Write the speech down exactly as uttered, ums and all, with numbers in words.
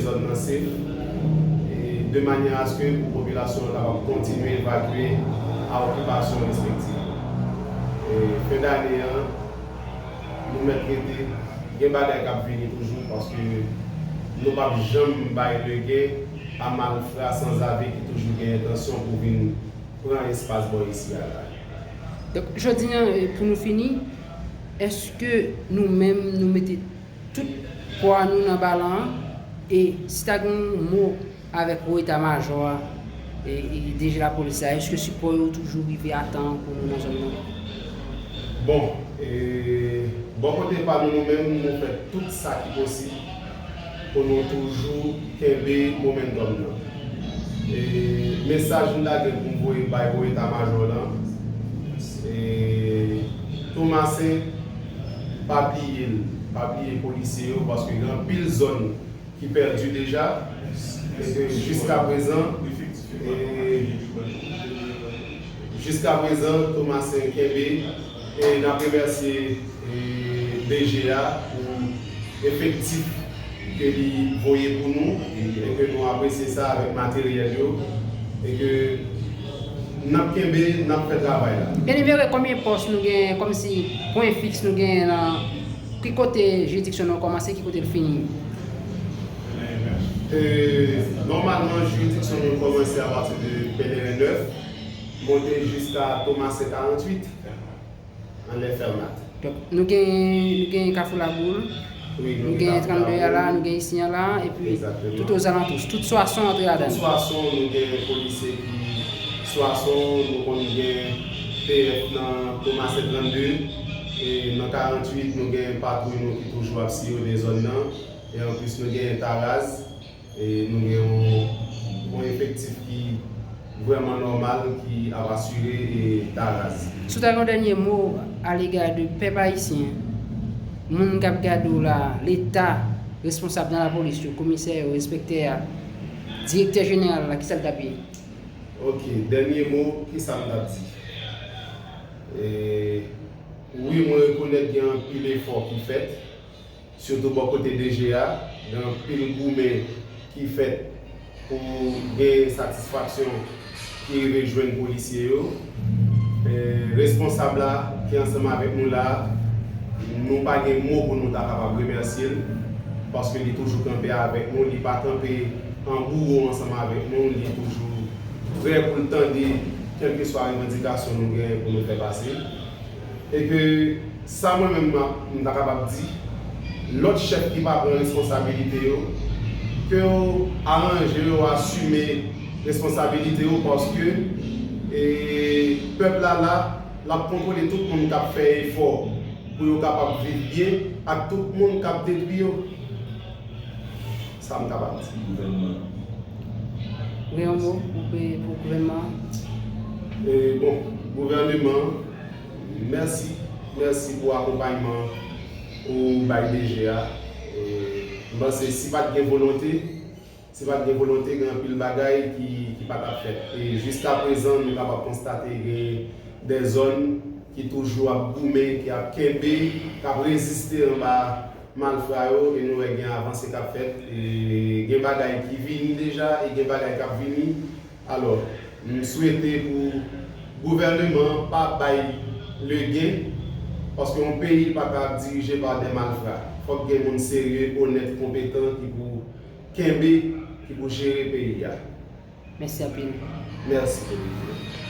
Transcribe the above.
zòn nan sef, e de manyè aske pou popilasyon an kapab kontinye evakye a okipasyon respektif yo. E fen dane an, nou mèt rete, gen bagay k ap vini toujou, paske nou p ap janm bay legen a malfra sanzave ki toujou gen entansyon pou vin pran espas bò isi a la. Donk, jodi a, e, pou nou fini, èske nou menm, nou mete tout pwa nou nan balan an? E si ta gen yon mo avèk wo eta majò a, e, e D G lapolis la, èske sipò yo toujou rive a tan pou nou nan zòn nan? Bon, e, bò kote pa nou, nou menm, nou fè tout sa ki posib pou nou toujou kenbe momentum nan. E mesaj m ta gen pou m voye bay wo eta majò lan, e, Tomasen, pa bliye l, pa bliye polisye yo, paske gen anpil zòn ki pèdi deja, e ke jiska prezan, e, jiska prezan, Tomasen kenbe, e n ap remèsye, e, D G a pou efektif ke li voye pou nou, e ke nou apresye sa avèk materyèl yo, e ke n ap kenbe, n ap fè travay la. Enivere, konbyen pòs nou gen, kòmsi pwen fiks nou gen nan, ki kote jiridiksyon nou kòmanse, ki kote l fini? E, nòmalman, jiridiksyon nou kòmanse apati de Pèleren nèf, monte jiska Tomasen karanntuit, anlè Fèmat. Donk, nou gen, nou gen Kafou Laboul, wi, nou gen trannde a la, nou gen isi a la, epi tout ozalantou, tout Swason antre ladan l. Tout Swason, nou gen polisye ki Swason, nou konn gen P F nan Tomasen trannde, e nan karanntuit, nou gen patwouy nou ki toujou ap siyone zòn nan, e anplis, nou gen Taraz. E nou gen yon, yon efektif ki vrèman nòmal, ki ap asire, e, Taraz. Si w ta gen yon dènye mo alega de pèp ayisyen, moun k ap gade w la, Leta, responsab nan lapolis yo, komisè yo, enspektè a, direktè jeneral la, kisa l t ap ye? Ok, dènye mo, kisa m t ap di? E, wi, mwen rekonèt gen anpil efò ki fèt. Sitou bò kote D G a, gen anpil goumen ki fèt pou gen satisfaksyon ki rive jwenn polisye yo. E, responsab la ki ansanm avèk nou la, nou pa gen mo pou nou ta kapab remèsye l, paske li toujou kanpe avèk nou, li pa kanpe an bouwo ansanm avèk nou, li toujou prè pou l tande kèlkeswa revandikasyon nou gen pou nou fè pase. E ke sa mwen menm m ap, m ta kapab di, lòt chèf ki pa pran responsabilite yo, ke yo aranje yo, asime responsabilite yo, paske, e, pèp la la, l ap kontwole tout moun k ap fè efò pou yo kapab viv byen ak tout moun k ap detwi yo. Sa m kapab di. Gouvènman an. Gen yon mo pou, pou gouvènman an? E, bon, gouvènman an, mèsi, mèsi pou akonpayman ou bay D G a. E, m panse si pa t gen volonte, si pa t gen volonte, gen anpil bagay ki, ki pa t ap fèt. E jiska prezan, nou kapab konstate gen de zòn ki toujou ap goumen, ki ap kenbe, k ap reziste anba malfra yo, e nou wè gen avanse k ap fèt, e gen bagay ki vini deja, e gen bagay k ap vini. Alò, m swete pou gouvèneman an pa bay legen, paske yon peyi pa ka dirije pa de malfra. Fòk gen moun serye, onèt, konpetan ki pou kenbe, ki pou jere peyi a. Mèsi anpil. Mèsi, Olivier.